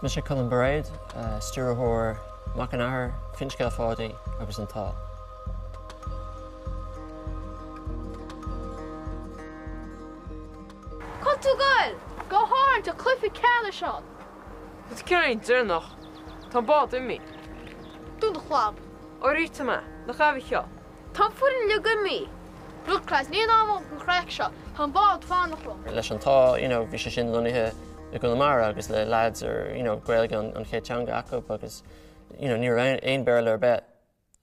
Is mise Colm Bairéad, stiúrthóir Mac an Athar, Finscéal Pháidí agus An tÁdh. Cá bhfuil tú ag goil? Go hÁrainn, tá cluiche ceannais ann. Tá tú cineál deireanach. Tá an bád imithe. Dún do chlab. Áirítear mé, nach ea a Mhichíl? Tá an foireann uilig imithe. Look lads, níl am agam don chraic seo. Tá an bád ag fanacht liom. Leis An tÁdh, you know, bhí sé sin lonnaithe i gConamara agus le lads ar, you know, Gaeilge an chéad teanga acu agus, you know, ní raibh aon Béarla ar bith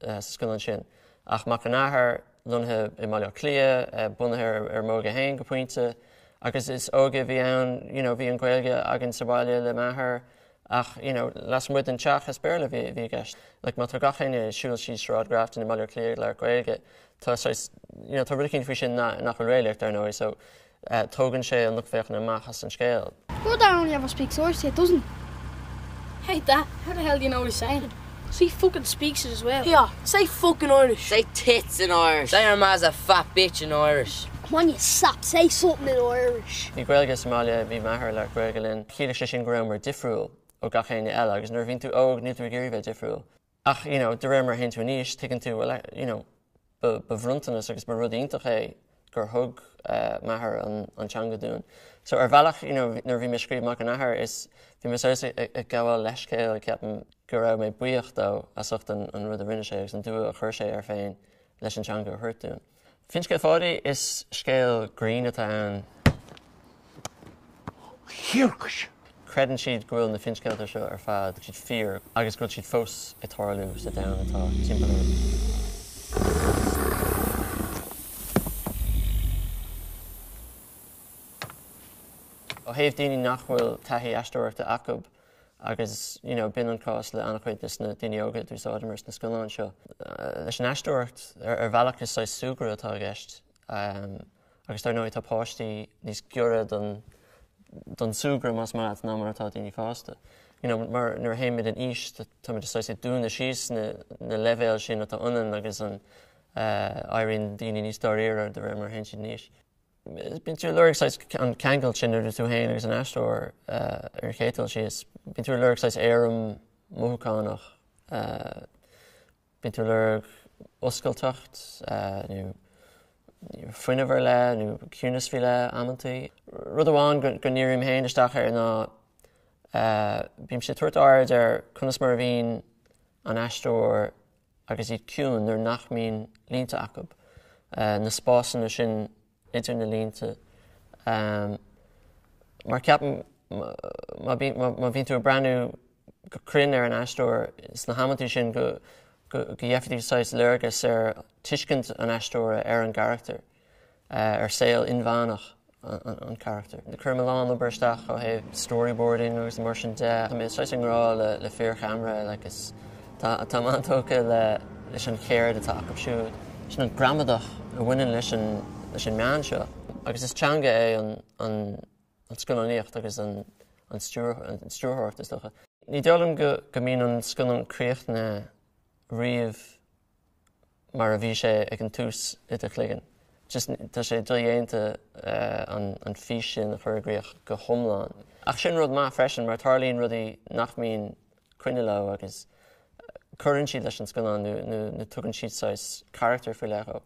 sa scannán sin. Ach Mac an Athar, lonnaithe i mBaile Átha Cliath, bunaithe ar m'óige féin go pointe agus is óige a bhí ann, you know, bhí an Ghaeilge againn sa bhaile le m'athair ach, you know, lasmuigh den teach is Béarla a bhí i gceist. Like, má tá gach éinne ag siúl síos Sráid Grafton i mBaile Átha Cliath ag labhairt Gaeilge, tá saghas, you know, tá rud eicínt faoi sin nach bhfuil réalaíoch, dar ndóigh, so tógann sé an lucht féachana amach as an scéal. Your dad only ever speaks Irish to you, doesn't he? Hey Dad, how the hell do you know what he's saying? So he fucking speaks it as well. Yeah, say fuck in Irish. Say tits in Irish. Say your ma's a fat bitch in Irish. Come on you sap, say something in Irish. Bhí Gaeilge sa mbaile, bhí m'athair ag labhairt Gaeilge linn. Chiallaigh sé sin go rabhamar difriúil ó gach éinne eile agus nuair a bhíonn tú óg níl tú ag iarraidh bheith difriúil. Ach, you know, de réir mar a théann tú in aois, tuigeann tú, well, you know, ba bhronntanas agus ba rud iontach é gur thug m'athair an teanga dúinn. So ar bhealach, you know, nuair a bhí mé ag scríobh Mac an Athar, is bhí mé saghas ag gabháil leithscéal, ceapaim, go raibh mé buíoch dó as ucht an rud a rinne sé agus an dua a chuir sé air féin leis an teanga a thabhairt dúinn. Finscéal Pháidí, is scéal grinn atá ann. Thiarcais! Creideann siad go bhfuil na finscéalta seo ar fad siad fíor agus go bhfuil siad fós ag tarlú sa domhan atá timpeall orainn. Ó thaobh daoine nach bhfuil taithí aisteoireachta acu, agus you know b'in an cás le an-chuid de na daoine óga a d'úsáideamar sna scannáin seo. Leis an aisteoireacht, ar bhealach is saghas súgradh atá i gceist agus dar ndóigh tá páistí níos giorra don don súgradh más maith leat ná mar atá daoine fásta. You know mar nuair a théimid in aois táimid saghas ag dúnadh síos na na leibhéil sin atá ionainn agus an éiríonn daoine níos dáiríre de réir mar a théann siad in aois. Bíonn tú ag lorg saghas an ceangal sin idir tú féin agus an aisteoir ar an chéad dul síos. Bíonn tú ag lorg saghas éirim mothúchánach. Bíonn tú ag lorg oscailteacht nó fuinneamh ar leith nó ciúnas faoi leith amantaí. Rud amháin go ndírím féin isteach air ná bímse ag tabhairt aird ar conas mar a bhíonn an aisteoir agus iad ciúin nuair nach mbíonn línte acu, na spásanna sin idir na línte. Mar ceapaim má bhíonn tú ag breathnú go cruinn ar an aisteoir sna hamantaí sin go gheobhaidh tú saghas léargas ar tuiscint an aisteora ar an gcarachtar. ar saol inmheánach an charachtair. Cuirim a lán obair isteach ó thaobh storyboarding agus mar sin de. Tá mé saghas i ngrá le le fir cheamara like is tá táim an-tógtha le leis an cheird atá acu siúd. Sin an gramadach a bhaineann leis an leis an meán seo agus is teanga é an an an scannánaíocht agus an an stiúrthóireacht is dócha. Ní dóigh liom go go mbíonn an scannán críochnaithe riamh mar a bhí sé ag an tús i do chloigeann. Just tá sé dodhéanta an fís sin a chur i gcrích go hiomlán. Ach sin rud maith freisin mar tarlaíonn rudaí nach mbíonn coinne leo agus cuireann siad leis an scannán nó tugann siad saghas carachtar faoi leith dhó.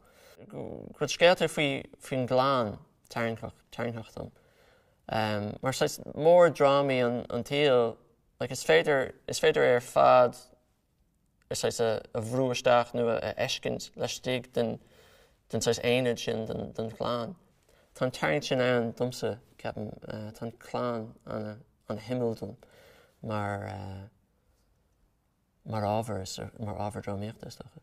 Go bhfuil scéalta faoi faoin gclann tarraingteach tarraingteach dom. Mar saghas mórdhrámaí an tsaoil like is féidir is féidir é ar fad saghas a bhrú isteach nó a fheiscint laistigh den den saghas aonad sin den den chlann. Tá an tarraingt sin ann domsa, ceapaim. Tá an chlann an-shuimiúil dom mar mar ábhar mar ábhar drámaíochta is dócha.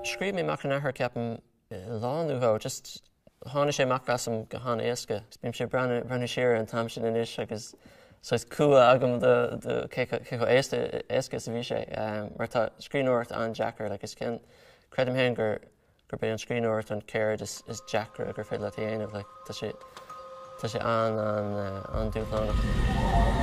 Scríobh mé Mac an Athar, ceapaim, lá nó dhó, just tháinig sé amach asam go han-éasca. Bímse ag breathnú siar ar an t-am sin anois agus saghas cumha agam do cé chomh éasca is a bhí sé. Mar tá scríbhneoireacht an-deacair, like is cén, creidim féin gur gurb é an scríbhneoireacht an ceird is deacra gur féidir leat a dhéanamh, like tá sé tá sé an-an-dúshlánach.